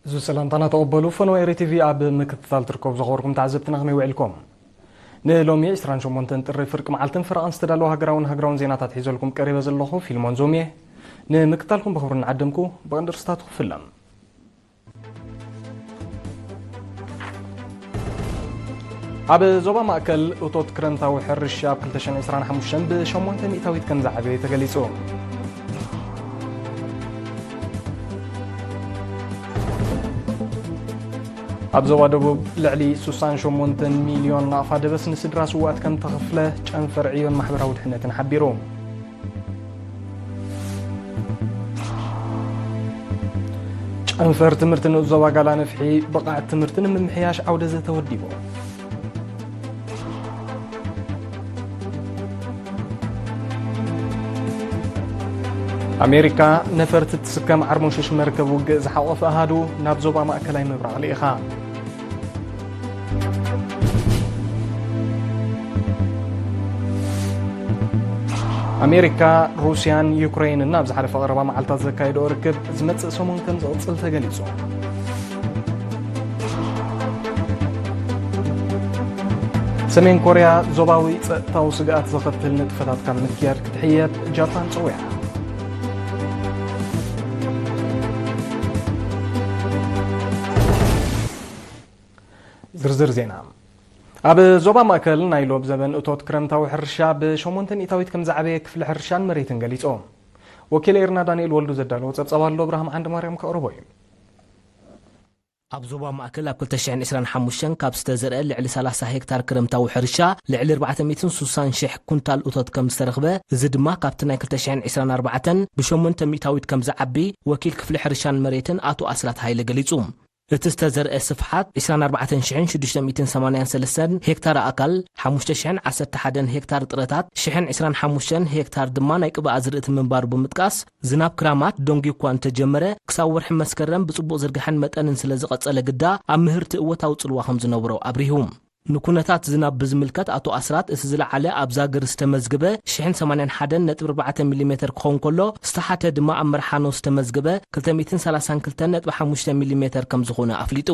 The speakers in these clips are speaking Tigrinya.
እዚ ሰላምታና ተቐበሉ። ፈነወ ኤሪ ቲቪ ኣብ ምክትታል ትርከቡ ዝኸበርኩም ተዓዘብትና ከመይ ውዒልኩም? ንሎሚ ዕስራን ሸሞንተን ጥሪ ፍርቂ መዓልትን ፈረቓን ዝተዳለወ ሃገራውን ሃገራውን ዜናታት ሒዘልኩም ቀሪበ ዘለኹ ፊልሞን ዞም እየ። ንምክትታልኩም ብኽብሪ እናዓደምኩ ብቐንዲ ርስታቱ ክፍለም። ኣብ ዞባ ማእከል እቶት ክረምታዊ ሕርሻ ኣብ ክልተ ሽሕን ዕስራን ሓሙሽተን ብሸሞንተ ሚእታዊት ከም ዝዓበየ ተገሊጹ። ኣብ ዞባ ደቡብ ልዕሊ ሱሳን ሸሞንተን ሚልዮን ናቕፋ ደበስ ንስድራ ስውኣት ከም ተኸፍለ ጨንፈር ዕዮን ማሕበራዊ ድሕነትን ሓቢሩ። ጨንፈር ትምህርቲ ንኡስ ዞባ ጋላ ነፍሒ ብቕዓት ትምህርቲ ንምምሕያሽ ዓውደ ዘተ ወዲቡ። ኣሜሪካ ነፈርቲ ትስከም ዓርሞሽሽ መርከብ ውግእ ዝሓቖፈ ኣሃዱ ናብ ዞባ ማእከላይ ምብራቕ ልኢኻ። ኣሜሪካ፣ ሩስያን ዩክሬንን ኣብ ዝሓለፈ ቀረባ መዓልታት ዘካየድኦ ርክብ ዝመጽእ ሰሙን ከም ዝቕጽል ተገሊጹ። ሰሜን ኮርያ ዞባዊ ጸጥታዊ ስግኣት ዘኸትል ንጥፈታት ካብ ምክያድ ክትሕየብ ጃፓን ጸዊዓ። ዝርዝር ዜና። ኣብ ዞባ ማእከል ናይ ሎብ ዘበን እቶት ክረምታዊ ሕርሻ ብሸሞንተ ሚእታዊት ከም ዝዓበየ ክፍሊ ሕርሻን መሬትን ገሊጹ። ወኪል ኤርና ዳንኤል ወልዱ ዘዳለዎ ጸብጻብ ኣሎ፣ እብራሂም ዓንደ ማርያም ከቕርቦ እዩ። ኣብ ዞባ ማእከል ኣብ ክልተ ሽሕን ዕስራን ሓሙሽተን ካብ ዝተዘርአ ልዕሊ ሰላሳ ሄክታር ክረምታዊ ሕርሻ ልዕሊ ኣርባዕተ ሚእትን ሱሳን ሽሕ ኩንታል እቶት ከም ዝተረኽበ፣ እዚ ድማ ካብቲ ናይ ክልተ ሽሕን ዕስራን ኣርባዕተን ብሸሞንተ ሚእታዊት ከም ዝዓቢ ወኪል ክፍሊ ሕርሻን መሬትን ኣቶ ኣስራት ሃይለ ገሊጹ። እቲ ዝተዘርአ ስፍሓት ዕስራን ኣርባዕተን ሽሕን ሽዱሽተ ሚእትን ሰማንያን ሰለስተን ሄክታር ኣእካል፣ ሓሙሽተ ሽሕን ዓሰርተ ሓደን ሄክታር ጥረታት፣ ሽሕን ዕስራን ሓሙሽተን ሄክታር ድማ ናይ ቅብኣ ዝርእቲ ምንባሩ ብምጥቃስ፣ ዝናብ ክራማት ደንጉዩ እኳ እንተጀመረ፣ ክሳብ ወርሒ መስከረም ብጽቡቕ ዝርግሐን መጠንን ስለ ዝቐጸለ ግዳ ኣብ ምህርቲ እወታዊ ጽልዋ ከም ዝነብሮ ኣብሪሁ። ንኩነታት ዝናብ ብዝምልከት ኣቶ ኣስራት፣ እቲ ዝለዓለ ኣብ ዛግር ዝተመዝግበ ሽሕን ሰማንያን ሓደን ነጥቢ ኣርባዕተ ሚሊሜተር ክኸውን ከሎ፣ ዝተሓተ ድማ ኣብ መርሓኖ ዝተመዝግበ ክልተ ሚእትን ሰላሳን ክልተን ነጥቢ ሓሙሽተ ሚሊሜተር ከም ዝኾነ ኣፍሊጡ።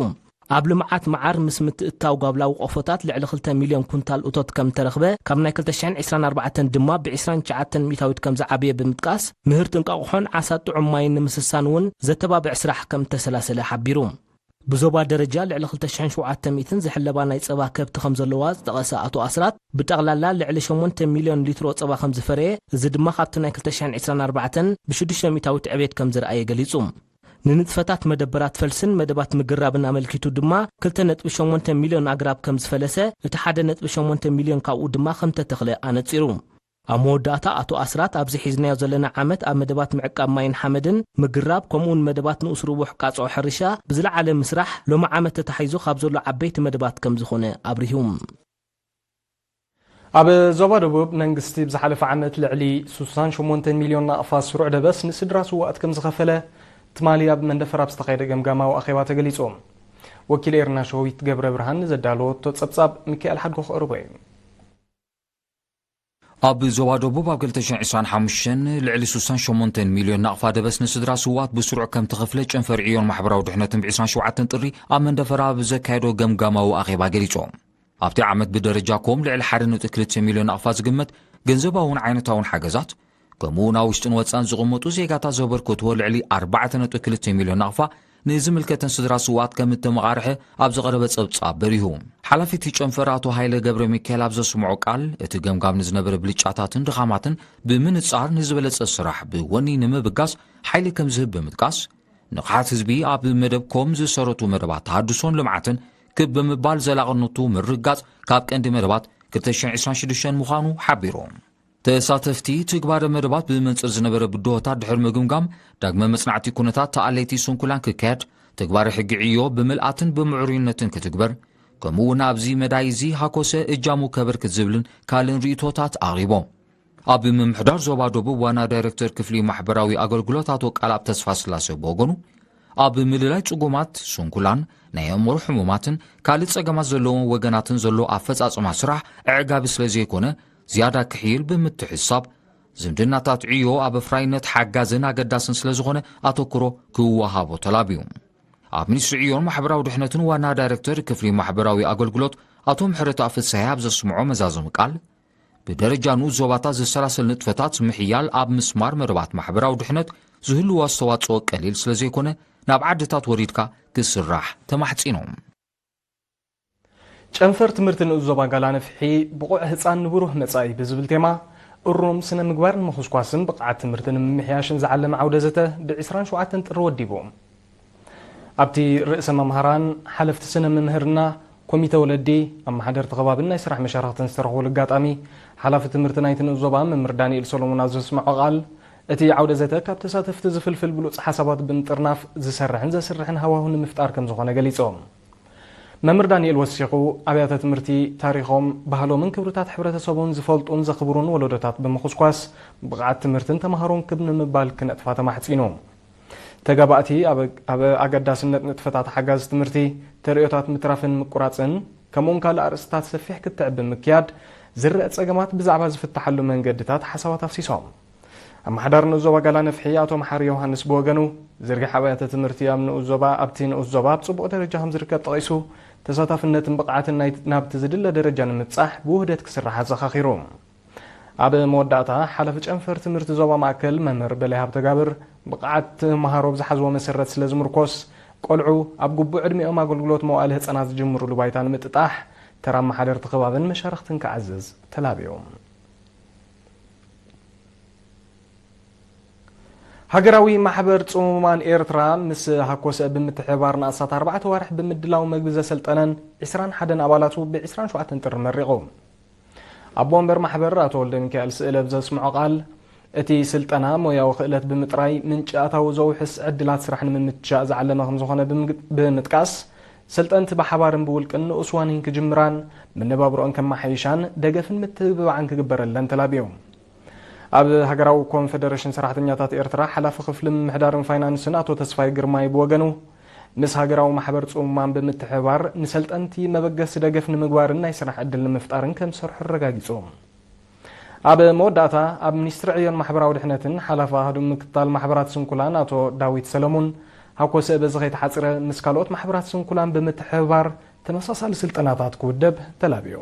ኣብ ልምዓት መዓር ምስ ምትእትታው ጋብላዊ ቆፎታት ልዕሊ ክልተ ሚልዮን ኩንታል እቶት ከም ተረኽበ፣ ካብ ናይ ክልተ ሽሕን ዕስራን ኣርባዕተን ድማ ብዕስራን ትሽዓተን ሚእታዊት ከም ዝዓበየ ብምጥቃስ፣ ምህርቲ እንቋቑሖን ዓሳ ጥዑም ማይን ንምስሳን እውን ዘተባብዕ ስራሕ ከም እተሰላሰለ ሓቢሩ። ብዞባ ደረጃ ልዕሊ ክልተ ሽሕን ሸውዓተ ሚእትን ዝሕለባ ናይ ጸባ ከብቲ ከም ዘለዋ ዝጠቐሰ ኣቶ ኣስራት፣ ብጠቕላላ ልዕሊ ሸሞንተ ሚልዮን ሊትሮ ጸባ ከም ዝፈረየ፣ እዚ ድማ ካብቲ ናይ ክልተ ሽሕን ዕስራን ኣርባዕተን ብሽዱሽተ ሚእታዊት ዕቤት ከም ዝረኣየ ገሊጹ። ንንጥፈታት መደበራት ፈልስን መደባት ምግራብን ኣመልኪቱ ድማ፣ ክልተ ነጥቢ ሸሞንተ ሚልዮን ኣግራብ ከም ዝፈለሰ፣ እቲ ሓደ ነጥቢ ሸሞንተ ሚልዮን ካብኡ ድማ ከም ተተኽለ ኣነጺሩ። ኣብ መወዳእታ ኣቶ ኣስራት፣ ኣብዚ ሒዝናዮ ዘለና ዓመት ኣብ መደባት ምዕቃብ ማይን ሓመድን፣ ምግራብ፣ ከምኡውን መደባት ንኡስ ርቡሕ ቃጽዖ ሕርሻ ብዝለዓለ ምስራሕ፣ ሎሚ ዓመት ተታሒዙ ካብ ዘሎ ዓበይቲ መደባት ከም ዝኾነ ኣብሪሁ። ኣብ ዞባ ደቡብ መንግስቲ ብዝሓለፈ ዓመት ልዕሊ ሱሳን ሸሞንተን ሚልዮን ናቕፋ ስሩዕ ደበስ ንስድራ ስውኣት ከም ዝኸፈለ ትማሊ ኣብ መንደፈራ ኣብ ዝተኻየደ ገምጋማዊ ኣኼባ ተገሊጹ። ወኪል ኤርና ሸዊት ገብረ ብርሃን ንዘዳለወቶ ጸብጻብ ሚካኤል ሓድጎ ክቕርቦ እዩ። ኣብ ዞባ ደቡብ ኣብ ክልተ ሽሕን ዕስራን ሓሙሽተን ልዕሊ ሱሳን ሸሞንተን ሚልዮን ናቕፋ ደበስ ንስድራ ስውኣት ብስሩዕ ከም ተኸፍለ ጨንፈር ዕዮን ማሕበራዊ ድሕነትን ብ ዕስራን ሸውዓተን ጥሪ ኣብ መንደፈራ ኣብ ዘካየዶ ገምጋማዊ ኣኼባ ገሊጹ። ኣብቲ ዓመት ብደረጃ ኮም ልዕሊ ሓደ ነጥቢ ክልተ ሚልዮን ናቕፋ ዝግመት ገንዘባውን ዓይነታውን ሓገዛት፣ ከምኡ እውን ኣብ ውሽጥን ወጻእን ዝቕመጡ ዜጋታት ዘበርከትዎ ልዕሊ ኣርባዕተ ነጥቢ ክልተ ሚልዮን ናቕፋ ንዝምልከተን ስድራ ስውኣት ከም እተመቓርሐ ኣብ ዝቐረበ ጸብጻብ በሪሁ። ሓላፊ እቲ ጨንፈር ኣቶ ሃይለ ገብረ ሚካኤል ኣብ ዘስምዖ ቃል፣ እቲ ገምጋም ንዝነበረ ብልጫታትን ድኻማትን ብምንጻር ንዝበለጸ ስራሕ ብወኒ ንምብጋስ ሓይሊ ከም ዝህብ ብምጥቃስ፣ ንቕሓት ህዝቢ ኣብ መደብ ኮም ዝሰረቱ መደባት ተሃድሶን ልምዓትን ክብ ብምባል ዘላቕነቱ ምርግጋጽ ካብ ቀንዲ መደባት ክልተ ሽሕን ዕስራን ሽዱሽተን ምዃኑ ሓቢሩ። ተሳተፍቲ ትግባረ መደባት ብመንጽር ዝነበረ ብድሆታት ድሕሪ ምግምጋም፣ ዳግመ መጽናዕቲ ኩነታት ተኣለይቲ ስንኩላን ክካየድ፣ ትግባረ ሕጊ ዕዮ ብምልኣትን ብምዕሩይነትን ክትግበር፣ ከምኡ እውን ኣብዚ መዳይ እዚ ሃኮሰ እጃሙ ከበርክት ዝብልን ካልእን ርእይቶታት ኣቕሪቦም። ኣብ ምምሕዳር ዞባ ደቡብ ዋና ዳይሬክተር ክፍሊ ማሕበራዊ ኣገልግሎት ኣቶ ቃልኣብ ተስፋስላሴ ብወገኑ፣ ኣብ ምልላይ ጽጉማት፣ ስንኩላን፣ ናይ ኣእምሮ ሕሙማትን ካልእ ጸገማት ዘለዎም ወገናትን ዘሎ ኣፈጻጽማ ስራሕ ኣዕጋቢ ስለ ዘይኮነ፣ ዝያዳ ክሕይል ብምትሕስሳብ፣ ዝምድናታት ዕዮ ኣብ ኣፍራይነት ሓጋዝን ኣገዳስን ስለ ዝኾነ ኣተኩሮ ክወሃቦ ተላብዩ። ኣብ ሚኒስትሪ ዕዮን ማሕበራዊ ድሕነትን ዋና ዳይሬክተር ክፍሊ ማሕበራዊ ኣገልግሎት ኣቶ ምሕረተኣብ ፍስሃየ ኣብ ዘስምዖ መዛዘሚ ቃል፣ ብደረጃ ንኡስ ዞባታት ዝሰላሰል ንጥፈታት ምሕያል ኣብ ምስማር መደባት ማሕበራዊ ድሕነት ዝህልዎ ኣስተዋጽኦ ቀሊል ስለ ዘይኮነ፣ ናብ ዓድታት ወሪድካ ክስራሕ ተማሕጺኖም። ጨንፈር ትምህርቲ ንኡስ ዞባ ጋላ ነፍሒ፣ ብቑዕ ህጻን ንብሩህ መጻኢ ብዝብል ቴማ፣ እሩም ስነ ምግባር ንምኹስኳስን ብቕዓት ትምህርቲ ንምምሕያሽን ዝዓለመ ዓውደ ዘተ ብ ዕስራን ሸውዓተን ጥሪ ወዲቡ። ኣብቲ ርእሰ መምህራን፣ ሓለፍቲ ስነ ምምህርና፣ ኮሚተ ወለዲ፣ ኣመሓደርቲ ከባብን ናይ ስራሕ መሻርኽትን ዝተረኽቡሉ ኣጋጣሚ፣ ሓላፊ ትምህርቲ ናይቲ ንኡስ ዞባ መምህር ዳንኤል ሰሎሞን ኣብ ዘስምዖ ቃል፣ እቲ ዓውደ ዘተ ካብ ተሳተፍቲ ዝፍልፍል ብሉጽ ሓሳባት ብምጥርናፍ ዝሰርሕን ዘስርሕን ሃዋሁ ንምፍጣር ከም ዝኾነ ገሊጾም። መምህር ዳንኤል ወሲኹ፣ ኣብያተ ትምህርቲ ታሪኾም፣ ባህሎምን ክብርታት ሕብረተሰቡን ዝፈልጡን ዘኽብሩን ወለዶታት ብምኹስኳስ፣ ብቕዓት ትምህርትን ተምሃሮን ክብ ንምባል ክነጥፋ ተማሕጺኑ። ተጋባእቲ ኣብ፣ ኣብ ኣገዳስነት ንጥፈታት ሓጋዚ ትምህርቲ፣ ተርእዮታት ምትራፍን ምቁራጽን፣ ከምኡውን ካልእ ኣርእስትታት ሰፊሕ ክትዕ ብምክያድ፣ ዝረአ ጸገማት ብዛዕባ ዝፍትሓሉ መንገድታት ሓሳባት ኣፍሲሶም። ኣመሓዳሪ ንኡስ ዞባ ጋላ ነፍሒ ኣቶ መሓሪ ዮሃንስ ብወገኑ፣ ዝርግሐ ኣብያተ ትምህርቲ ኣብ ንኡስ ዞባ፣ ኣብቲ ንኡስ ዞባ ኣብ ጽቡቕ ደረጃ ከም ዝርከብ ጠቒሱ፣ ተሳታፍነትን ብቕዓትን ናይ፣ ናብቲ ዝድለ ደረጃ ንምብጻሕ ብውህደት ክስራሕ ኣዘኻኺሩ። ኣብ መወዳእታ፣ ሓላፊ ጨንፈር ትምህርቲ ዞባ ማእከል መምህር በላይ ሃብተጋብር፣ ብቕዓት ተምሃሮ ብዝሓዝዎ መሰረት ስለ ዝምርኮስ፣ ቆልዑ ኣብ ግቡእ ዕድሚኦም ኣገልግሎት መዋእለ ህጻናት ዝጅምሩሉ ባይታ ንምጥጣሕ፣ ተራ ኣመሓደርቲ ከባብን መሻርኽትን ክዓዝዝ ተላብዮም። ሃገራዊ ማሕበር ጽሙማን ኤርትራ ምስ ሃኮሰ ብምትሕብባር ንኣስታት ኣርባዕተ ኣዋርሕ ብምድላው መግቢ ዘሰልጠነን ዕስራን ሓደን ኣባላቱ ብ ዕስራን ሸውዓተን ጥሪ መሪቑ። ኣቦ ወንበር ማሕበር ኣቶ ወልደ ሚካኤል ስእለ ብዘስምዖ ቃል፣ እቲ ስልጠና ሞያዊ ክእለት ብምጥራይ ምንጪ ኣታዊ ዘውሕስ ዕድላት ስራሕ ንምምችቻእ ዝዓለመ ከም ዝኾነ ብምግ-፣ ብምጥቃስ፣ ሰልጠንቲ ብሓባርን ብውልቅን ንኡስ ዋኒን ክጅምራን መነባብሮኦን ከመሓይሻን ደገፍን ምትብባዕን ክግበረለን ተላብዮም። ኣብ ሃገራዊ ኮንፈደሬሽን ሰራሕተኛታት ኤርትራ ሓላፊ ክፍሊ ምምሕዳርን ፋይናንስን ኣቶ ተስፋይ ግርማይ ብወገኑ፣ ምስ ሃገራዊ ማሕበር ጽሙማን ብምትሕብባር ንሰልጠንቲ መበገሲ ደገፍ ንምግባርን ናይ ስራሕ ዕድል ንምፍጣርን ከም ዝሰርሑ ኣረጋጊጹ። ኣብ መወዳእታ፣ ኣብ ሚኒስትሪ ዕዮን ማሕበራዊ ድሕነትን ሓላፊ ኣሃዱ ምክትታል ማሕበራት ስንኩላን ኣቶ ዳዊት ሰለሙን፣ ሃኮሰ በዚ ከይተሓጽረ ምስ ካልኦት ማሕበራት ስንኩላን ብምትሕብባር ተመሳሳሊ ስልጠናታት ክውደብ ተላብዩ።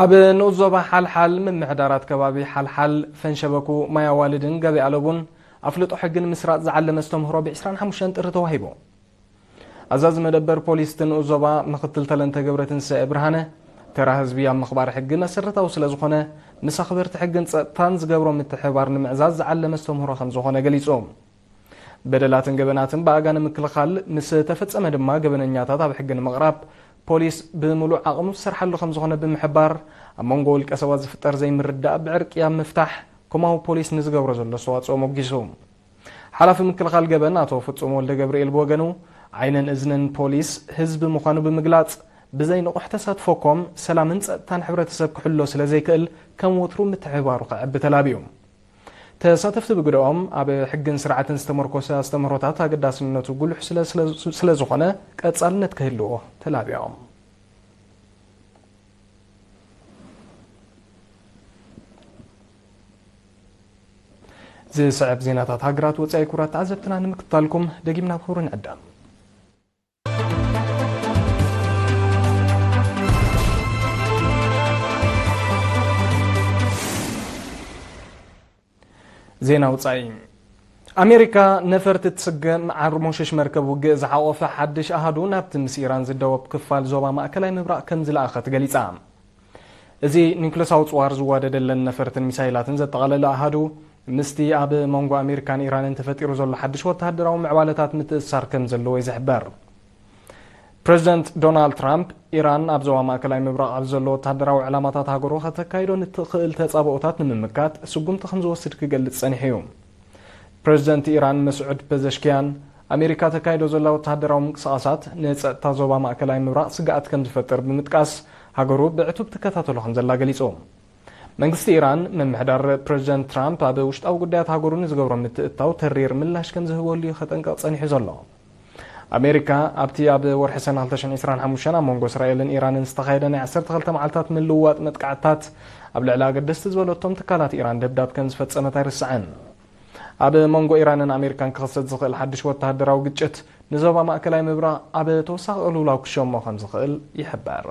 ኣብ ንኡስ ዞባ ሓልሓል፣ ምምሕዳራት ከባቢ ሓልሓል፣ ፈንሸበኩ፣ ማይ ኣዋልድን ገበያ ኣለቡን ኣፍልጦ ሕጊ ንምስራጽ ዝዓለመ ኣስተምህሮ ብ ዕስራን ሓሙሽተን ጥሪ ተዋሂቡ። ኣዛዚ መደበር ፖሊስ እቲ ንኡስ ዞባ ምክትል ተለንተ ገብረትንሳኤ ብርሃነ፣ ተራ ህዝቢ ኣብ ምኽባር ሕጊ መሰረታዊ ስለ ዝኾነ፣ ምስ ኣኽበርቲ ሕግን ጸጥታን ዝገብሮ ምትሕብባር ንምዕዛዝ ዝዓለመ ኣስተምህሮ ከም ዝኾነ ገሊጹ። በደላትን ገበናትን ብኣጋ ንምክልኻል፣ ምስ ተፈጸመ ድማ ገበነኛታት ኣብ ሕጊ ንምቕራብ፣ ፖሊስ ብምሉእ ዓቕሙ ዝሰርሓሉ ከም ዝኾነ ብምሕባር፣ ኣብ መንጎ ውልቀ ሰባት ዝፍጠር ዘይምርዳእ ብዕርቂ ኣብ ምፍታሕ፣ ኮማዊ ፖሊስ ንዝገብሮ ዘሎ ኣስተዋጽኦ ሞጊሱ። ሓላፊ ምክልኻል ገበን ኣቶ ፍጹም ወልደ ገብርኤል ብወገኑ፣ ዓይንን እዝንን ፖሊስ ህዝቢ ምዃኑ ብምግላጽ፣ ብዘይ ንቑሕ ተሳትፎ ኮም ሰላምን ጸጥታን ሕብረተሰብ ክሕሎ ስለ ዘይክእል፣ ከም ወትሩ ምትሕብባሩ ከዕቢ ተላብዩ። ተሳተፍቲ ብግደኦም፣ ኣብ ሕግን ስርዓትን ዝተመርኮሰ ኣስተምህሮታት ኣገዳስነቱ ጉሉሕ ስለ፣ ስለ፣ ስለ ዝኾነ፣ ቀጻልነት ክህልዎ ተላብዮም። ዝስዕብ ዜናታት ሃገራት ወጻኢ ክቡራት ተዓዘብትና ንምክትታልኩም ደጊምና ብኽብሪ ንዕደም። ዜና ውጻኢ። ኣሜሪካ ነፈርቲ ትስገም ዓርሞሽሽ መርከብ ውግእ ዝሓቖፈ ሓድሽ ኣሃዱ ናብቲ ምስ ኢራን ዝደወብ ክፋል ዞባ ማእከላይ ምብራቕ ከም ዝለኣኸት ገሊጻ። እዚ ኒውክለሳዊ ጽዋር ዝዋደደለን ነፈርትን ሚሳይላትን ዘጠቓለለ ኣሃዱ፣ ምስቲ ኣብ መንጎ ኣሜሪካን ኢራንን ተፈጢሩ ዘሎ ሓድሽ ወተሃደራዊ ምዕባለታት ምትእስሳር ከም ዘለዎ እዩ ዝሕበር። ፕረዚደንት ዶናልድ ትራምፕ፣ ኢራን ኣብ ዞባ ማእከላይ ምብራቕ ኣብ ዘሎ ወተሃደራዊ ዕላማታት ሃገሩ ከተካይዶ ንትኽእል ተጻብኦታት ንምምካት ስጉምቲ ከም ዝወስድ ክገልጽ ጸኒሑ እዩ። ፕረዚደንት ኢራን መስዑድ ፐዘሽኪያን፣ ኣሜሪካ ተካይዶ ዘላ ወተሃደራዊ ምንቅስቓሳት ንጸጥታ ዞባ ማእከላይ ምብራቕ ስግኣት ከም ዝፈጥር ብምጥቃስ፣ ሃገሩ ብዕቱብ ትከታተሎ ከም ዘላ ገሊጹ። መንግስቲ ኢራን፣ ምምሕዳር ፕረዚደንት ትራምፕ ኣብ ውሽጣዊ ጉዳያት ሃገሩ ንዝገብሮ ምትእትታው ተሪር ምላሽ ከም ዝህበሉ እዩ ከጠንቅቕ ጸኒሑ ዘሎ። ኣሜሪካ ኣብቲ ኣብ ወርሒ ሰነ ክልተ ሽሕን ዕስራን ሓሙሽተን ኣብ መንጎ እስራኤልን ኢራንን ዝተኻየደ ናይ ዓሰርተ ክልተ መዓልታት ምልውዋጥ መጥቃዕትታት ኣብ ልዕሊ ኣገደስቲ ዝበለቶም ትካላት ኢራን ደብዳብ ከም ዝፈጸመት ኣይርሳዕን። ኣብ መንጎ ኢራንን ኣሜሪካን ክኽሰት ዝኽእል ሓድሽ ወተሃደራዊ ግጭት ንዞባ ማእከላይ ምብራቕ ኣብ ተወሳኺ ቅልውላው ክሸሞ ከም ዝኽእል ይሕበር።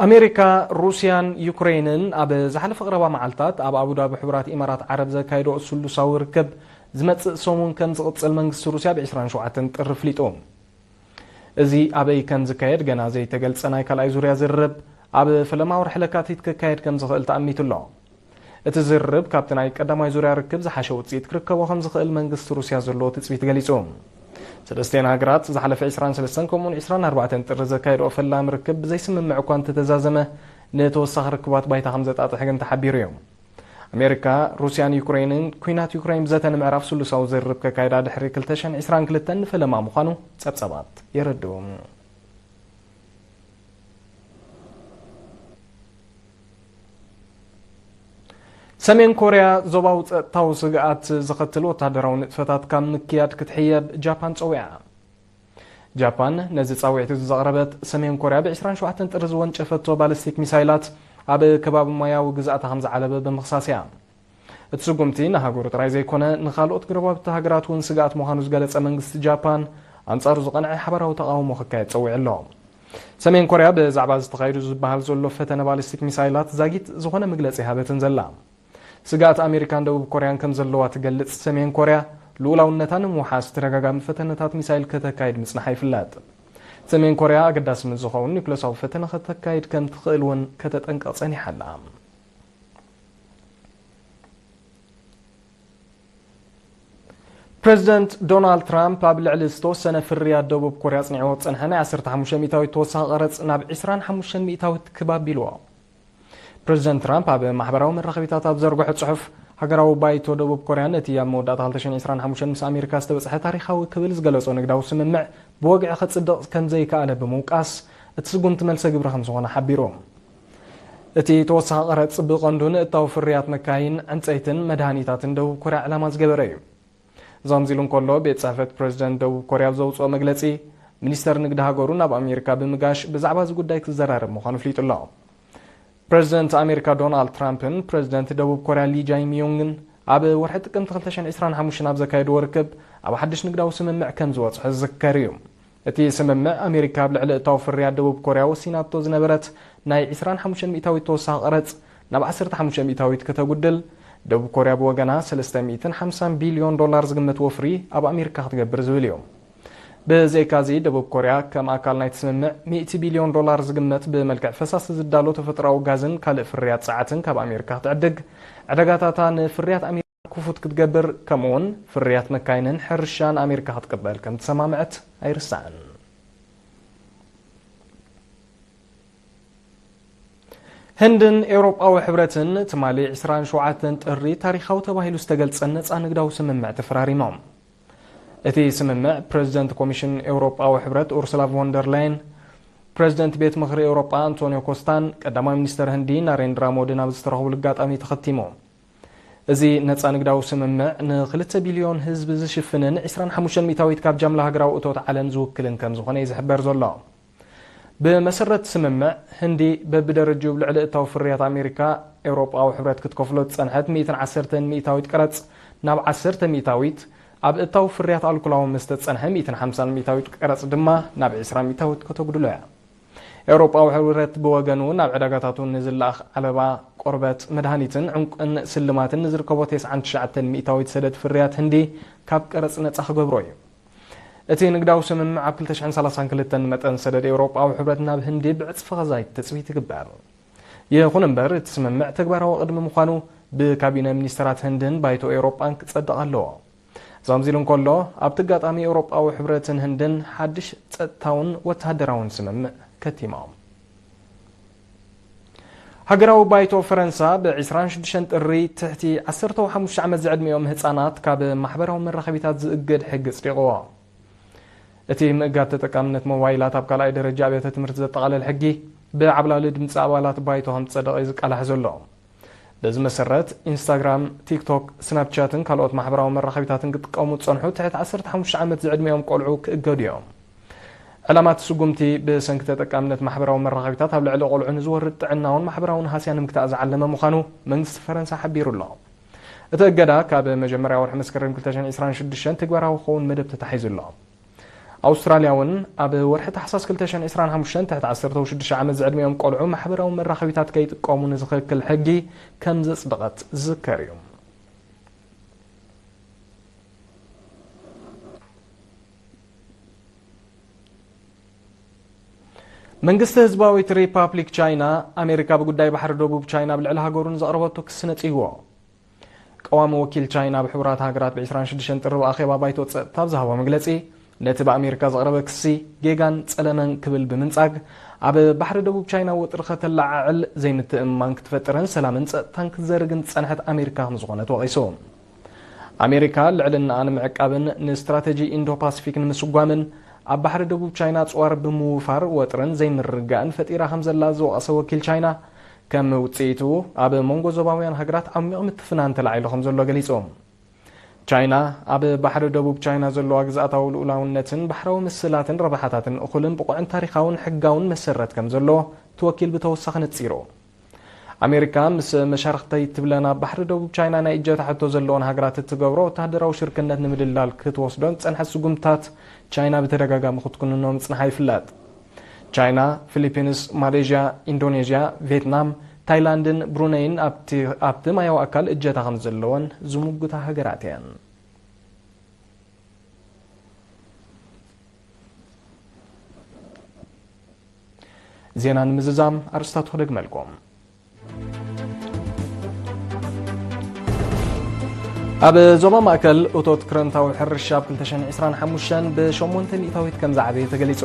ኣሜሪካ፣ ሩስያን ዩክሬንን ኣብ ዝሓለፈ ቀረባ መዓልታት ኣብ ኣቡዳቢ ሕቡራት ኢማራት ዓረብ ዘካየድኦ ስሉሳዊ ርክብ ዝመጽእ ሰሙን ከም ዝቕጽል መንግስቲ ሩስያ ብ ዕስራን ሸውዓተን ጥሪ ኣፍሊጡ። እዚ ኣበይ ከም ዝካየድ ገና ዘይተገልጸ ናይ ካልኣይ ዙርያ ዝርርብ ኣብ ፈለማ ወርሒ ለካቲት ክካየድ ከም ዝኽእል ተኣሚቱ ኣሎ። እቲ ዝርርብ ካብቲ ናይ ቀዳማይ ዙርያ ርክብ ዝሓሸ ውጽኢት ክርከቦ ከም ዝኽእል መንግስቲ ሩስያ ዘለዎ ትጽቢት ገሊጹ። ሰለስቲኤን ሃገራት ዝሓለፈ ዕስራን ሰለስተን ከምኡውን ዕስራን ኣርባዕተን ጥሪ ዘካየድኦ ፈላሚ ርክብ ብዘይስምምዕ እኳ እንተተዛዘመ፣ ንተወሳኺ ርክባት ባይታ ከም ዘጣጥሕ ግን ተሓቢሩ እዩ። ኣሜሪካ፣ ሩስያን ዩክሬንን ኲናት ዩክሬን ብዘተ ንምዕራፍ ስሉሳዊ ዝርርብ ከካይዳ ድሕሪ ክልተ ሽሕን ዕስራን ክልተን ንፈለማ ምዃኑ ጸብጸባት የረድኡ። ሰሜን ኮርያ ዞባዊ ጸጥታዊ ስግኣት ዘኸትል ወተሃደራዊ ንጥፈታት ካብ ምክያድ ክትሕየብ ጃፓን ጸዊዓ። ጃፓን ነዚ ጻውዒት እዚ ዘቕረበት፣ ሰሜን ኮርያ ብ ዕስራን ሸውዓተን ጥሪ ዝወንጨፈቶ ባሊስቲክ ሚሳይላት ኣብ ከባቢ ማያዊ ግዝኣታ ከም ዝዓለበ ብምኽሳስ እያ። እቲ ስጉምቲ ንሃገሩ ጥራይ ዘይኮነ፣ ንኻልኦት ጎረባብቲ ሃገራት እውን ስግኣት ምዃኑ ዝገለጸ መንግስቲ ጃፓን፣ ኣንጻሩ ዝቐንዐ ሓባራዊ ተቓውሞ ክካየድ ጸዊዑ ኣሎ። ሰሜን ኮርያ ብዛዕባ እዚ ተኻይዱ ዝበሃል ዘሎ ፈተነ ባሊስቲክ ሚሳይላት ዛጊት ዝኾነ መግለጺ ሃበትን ዘላ። ስግኣት ኣሜሪካን ደቡብ ኮርያን ከም ዘለዋ ትገልጽ ሰሜን ኮርያ፣ ልኡላውነታ ንምውሓስ ተደጋጋሚ ፈተነታት ሚሳይል ከተካይድ ምጽንሓ ይፍለጥ። ሰሜን ኮርያ ኣገዳሲ ምስ ዝኸውን ኒውክለሳዊ ፈተነ ከተካይድ ከም ትኽእል እውን ከተጠንቅቕ ጸኒሓ ኣላ። ፕሬዚደንት ዶናልድ ትራምፕ ኣብ ልዕሊ ዝተወሰነ ፍርያት ደቡብ ኮርያ ኣጽኒዕዎ ዝጸንሐ ናይ ዓሰርተ ሓሙሽተ ሚእታዊት ተወሳኺ ቀረጽ ናብ ዕስራን ሓሙሽተን ሚእታዊት ክብ ኣቢልዎ። ፕሬዚደንት ትራምፕ ኣብ ማሕበራዊ መራኸቢታት ኣብ ዘርግሖ ጽሑፍ፣ ሃገራዊ ባይቶ ደቡብ ኮርያ ነቲ ኣብ መወዳእታ ክልተ ሽሕን ዕስራን ሓሙሽተን ምስ ኣሜሪካ ዝተበጽሐ ታሪኻዊ ክብል ዝገለጾ ንግዳዊ ስምምዕ ብወግዒ ከጽድቕ ከም ዘይከኣለ ብምውቃስ፣ እቲ ስጉምቲ መልሰ ግብሪ ከም ዝኾነ ሓቢሩ። እቲ ተወሳኺ ቀረጽ ብቐንዱ ንእታዊ ፍርያት መካይን፣ ዕንጸይትን መድሃኒታትን ደቡብ ኮርያ ዕላማ ዝገበረ እዩ። ዛምዚሉ እንከሎ፣ ቤት ጽሕፈት ፕሬዚደንት ደቡብ ኮርያ ኣብ ዘውጽኦ መግለጺ፣ ሚኒስተር ንግዲ ሃገሩ ናብ ኣሜሪካ ብምጋሽ ብዛዕባ እዚ ጉዳይ ክዘራረብ ምዃኑ ኣፍሊጡ ኣሎ። ፕሬዚደንት ኣሜሪካ ዶናልድ ትራምፕን ፕሬዚደንት ደቡብ ኮርያ ሊ ጃይሚዮንግን ኣብ ወርሒ ጥቅምቲ ክልተ ሽሕን ዕስራን ሓሙሽተን ኣብ ዘካየድዎ ርክብ ኣብ ሓድሽ ንግዳዊ ስምምዕ ከም ዝበጽሑ ዝዝከር እዩ። እቲ ስምምዕ፣ ኣሜሪካ ኣብ ልዕሊ እታዊ ፍርያት ደቡብ ኮርያ ወሲናቶ ዝነበረት ናይ ዕስራን ሓሙሽተን ሚእታዊት ተወሳኺ ቀረጽ ናብ ዓሰርተ ሓሙሽተ ሚእታዊት ከተጉድል፣ ደቡብ ኮርያ ብወገና ሰለስተ ሚእትን ሓምሳን ቢልዮን ዶላር ዝግመት ወፍሪ ኣብ ኣሜሪካ ክትገብር ዝብል እዩ። ብዘይካዚ፣ ደቡብ ኮርያ ከም ኣካል ናይቲ ስምምዕ፣ ሚእቲ ቢልዮን ዶላር ዝግመት ብመልክዕ ፈሳሲ ዝዳሎ ተፈጥሮኣዊ ጋዝን ካልእ ፍርያት ጸዓትን ካብ ኣሜሪካ ክትዕድግ፣ ዕዳጋታታ ንፍርያት ኣሜሪካ ክፉት ክትገብር፣ ከምኡውን ፍርያት መካይንን ሕርሻን ኣሜሪካ ክትቅበል ከም ተሰማምዐት ኣይርሳዕን። ህንድን ኤውሮጳዊ ሕብረትን ትማሊ ዕስራን ሸውዓተን ጥሪ ታሪኻዊ ተባሂሉ ዝተገልጸ ነጻ ንግዳዊ ስምምዕ ተፈራሪሞም። እቲ ስምምዕ፣ ፕሬዚደንት ኮሚሽን ኤውሮጳዊ ሕብረት ኡርሱላ ቮን ደር ላየን፣ ፕሬዚደንት ቤት ምኽሪ ኤውሮጳ ኣንቶኒዮ ኮስታን ቀዳማይ ሚኒስተር ህንዲ ናሬንድራ ሞድን ኣብ ዝተረኽቡሉ ኣጋጣሚ ተኸቲሙ። እዚ ነጻ ንግዳዊ ስምምዕ ንክልተ ቢልዮን ህዝቢ ዝሽፍንን ዕስራን ሓሙሽተን ሚእታዊት ካብ ጃምላ ሃገራዊ እቶት ዓለም ዝውክልን ከም ዝኾነ እዩ ዝሕበር ዘሎ። ብመሰረት ስምምዕ፣ ህንዲ በብደረጅኡ ብልዕሊ እታዊ ፍርያት ኣሜሪካ፣ ኤውሮጳዊ ሕብረት ክትከፍሎ ዝጸንሐት ሚእትን ዓሰርተን ሚእታዊት ቀረጽ ናብ ዓሰርተ ሚእታዊት፣ ኣብ እታዊ ፍርያት ኣልኮላዊ መስተ ዝጸንሐ ሚእትን ሓምሳን ሚእታዊት ቀረጽ ድማ ናብ ዕስራ ሚእታዊት ከተጉድሎ እያ። ኤውሮጳዊ ሕብረት ብወገኑ፣ ናብ ዕዳጋታቱ ንዝለኣኽ ዓለባ ቆርበት፣ መድሃኒትን ዕንቁን ስልማትን ንዝርከቦ ተስዓን ትሽዓተን ሚእታዊት ሰደድ ፍርያት ህንዲ ካብ ቀረጽ ነጻ ክገብሮ እዩ። እቲ ንግዳዊ ስምምዕ ኣብ ክልተ ሽሕን ሰላሳን ክልተን መጠን ሰደድ ኤውሮጳዊ ሕብረት ናብ ህንዲ ብዕጽፊ ከዛይድ ትጽቢት ይግበር። ይኹን እምበር፣ እቲ ስምምዕ ተግባራዊ ቅድሚ ምዃኑ ብካቢነ ሚኒስተራት ህንድን ባይቶ ኤውሮጳን ክጸድቕ ኣለዎ። ዛምዚሉ እንከሎ፣ ኣብቲ ኣጋጣሚ ኤውሮጳዊ ሕብረትን ህንድን ሓድሽ ጸጥታውን ወተሃደራውን ስምምዕ ከቲሞም። ሃገራዊ ባይቶ ፈረንሳ ብ ዕስራን ሽዱሽተን ጥሪ ትሕቲ ዓሰርተ ሓሙሽተ ዓመት ዝዕድሚኦም ህጻናት ካብ ማሕበራዊ መራኸቢታት ዝእግድ ሕጊ ኣጽዲቕዎ። እቲ ምእጋድ ተጠቃምነት ሞባይላት ኣብ ካልኣይ ደረጃ ኣብያተ ትምህርቲ ዘጠቓልል ሕጊ ብዓብላሊ ድምጺ ኣባላት ባይቶ ከም ዝጸደቐ እዩ ዝቃላሕ ዘሎ። በዚ መሰረት፣ ኢንስታግራም፣ ቲክቶክ፣ ስናፕቻትን ካልኦት ማሕበራዊ መራኸቢታትን ክጥቀሙ ዝጸንሑ ትሕቲ ዓሰርተ ሓሙሽተ ዓመት ዝዕድሚኦም ቆልዑ ክእገዱ እዮም። ዕላማ እቲ ስጉምቲ፣ ብሰንኪ ተጠቃምነት ማሕበራዊ መራኸቢታት ኣብ ልዕሊ ቆልዑ ንዝወርድ ጥዕናውን ማሕበራውን ሃስያ ንምግታእ ዝዓለመ ምዃኑ መንግስቲ ፈረንሳ ሓቢሩ ኣሎ። እቲ እገዳ፣ ካብ መጀመርያ ወርሒ መስከረም ክልተ ሽሕን ዕስራን ሽዱሽተን ትግበራዊ ክኸውን መደብ ተታሒዙ ኣሎ። ኣውስትራልያ እውን፣ ኣብ ወርሒ ታሕሳስ ክልተ ሽሕን ዕስራን ሓሙሽተን ትሕቲ ዓሰርተ ሽዱሽተ ዓመት ዝዕድሚኦም ቆልዑ ማሕበራዊ መራኸቢታት ከይጥቀሙ ንዝኽልክል ሕጊ ከም ዘጽደቐት ዝዝከር እዩ። መንግስቲ ህዝባዊት ሪፓብሊክ ቻይና፣ ኣሜሪካ ብጉዳይ ባሕሪ ደቡብ ቻይና ኣብ ልዕሊ ሃገሩ ንዘቕረበቶ ክሲ ነጺግዎ። ቀዋሚ ወኪል ቻይና ኣብ ሕቡራት ሃገራት ብ ዕስራን ሽዱሽተን ጥሪ ኣብ ኣኼባ ባይቶ ጸጥታ ኣብ ዝሃቦ መግለጺ፣ ነቲ ብኣሜሪካ ዝቐረበ ክሲ ጌጋን ጸለመን ክብል ብምንጻግ፣ ኣብ ባሕሪ ደቡብ ቻይና ወጥሪ ከተለዓዕል፣ ዘይምትእምማን ክትፈጥርን ሰላምን ጸጥታን ክትዘርግን ዝጸንሐት ኣሜሪካ ከም ዝኾነት ወቒሱ። ኣሜሪካ ልዕልናኣ ንምዕቃብን ንስትራተጂ ኢንዶ ፓሲፊክ ንምስጓምን፣ ኣብ ባሕሪ ደቡብ ቻይና ኣጽዋር ብምውፋር ወጥርን ዘይምርግጋእን ፈጢራ ከም ዘላ ዝወቐሰ ወኪል ቻይና፣ ከም ውጽኢቱ ኣብ መንጎ ዞባውያን ሃገራት ዓሚቕ ምትፍናን ተላዒሉ ከም ዘሎ ገሊጹ። ቻይና ኣብ ባሕሪ ደቡብ ቻይና ዘለዋ ግዝኣታዊ ልኡላውነትን ባሕራዊ ምስላትን ረብሓታትን እኹልን ብቑዕን ታሪኻውን ሕጋውን መሰረት ከም ዘሎ እቲ ወኪል ብተወሳኺ ነጺሩ። ኣሜሪካ ምስ መሻርኽተይ ትብለን ኣብ ባሕሪ ደቡብ ቻይና ናይ እጀታ ሕቶ ዘለወን ሃገራት እትገብሮ ወተሃደራዊ ሽርክነት ንምድልዳል ክትወስዶን ዝጸንሐት ስጉምትታት፣ ቻይና ብተደጋጋሚ ክትኩንኖ ምጽንሓ ይፍለጥ። ቻይና፣ ፊሊፒንስ፣ ማሌዥያ፣ ኢንዶኔዥያ፣ ቪየትናም፣ ታይላንድን ብሩነይን ኣብቲ፣ ኣብቲ ማያዊ ኣካል እጀታ ከም ዘለወን ዝምጉታ ሃገራት እየን። ዜና ንምዝዛም ኣርእስታቱ ክደግመልኩም። ኣብ ዞባ ማእከል፣ እቶት ክረምታዊ ሕርሻ ኣብ ክልተ ሽሕን ዕስራን ሓሙሽተን ብሸሞንተ ሚእታዊት ከም ዝዓበየ ተገሊጹ።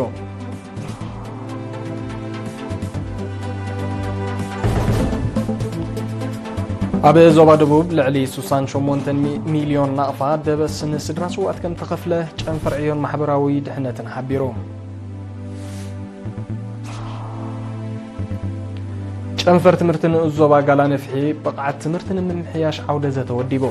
ኣብ ዞባ ደቡብ፣ ልዕሊ ስሳን ሸሞንተን ሚ-፣ ሚልዮን ናቕፋ ደበስ ንስድራ ስውኣት ከም ተኸፍለ ጨንፈር ዕዮን ማሕበራዊ ድሕነትን ሓቢሩ። ጨንፈር ትምህርቲ ንኡስ ዞባ ጋላ ነፍሒ፣ ብቕዓት ትምህርቲ ንምምሕያሽ ዓውደ ዘተ ወዲቡ።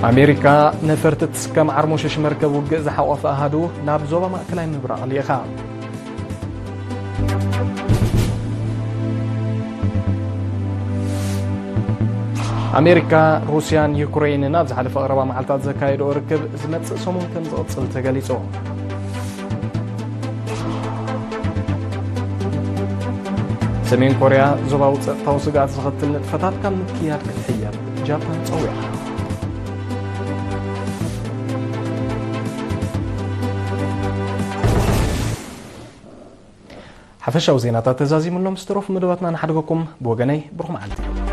ኣሜሪካ፣ ነፈርቲ ትስከም ዓርሞሸሽ መርከብ ውግእ ዝሓቖፈ ኣሃዱ ናብ ዞባ ማእከላይ ምብራቕ ልኢኻ። ኣሜሪካ፣ ሩስያን ዩክሬንን ኣብ ዝሓለፈ ቀረባ መዓልታት ዘካየድኦ ርክብ ዝመጽእ ሰሙን ከም ዝቕጽል ተገሊጹ። ሰሜን ኮርያ፣ ዞባዊ ጸጥታዊ ስግኣት ዘኸትል ንጥፈታት ካብ ምክያድ ክትሕየር ጃፓን ጸዊዓ። ሓፈሻዊ ዜናታት ተዛዚሙሎም ዝተረፉ መደባትና ንሓድገኩም። ብወገነይ፣ ብሩኽ መዓልቲ።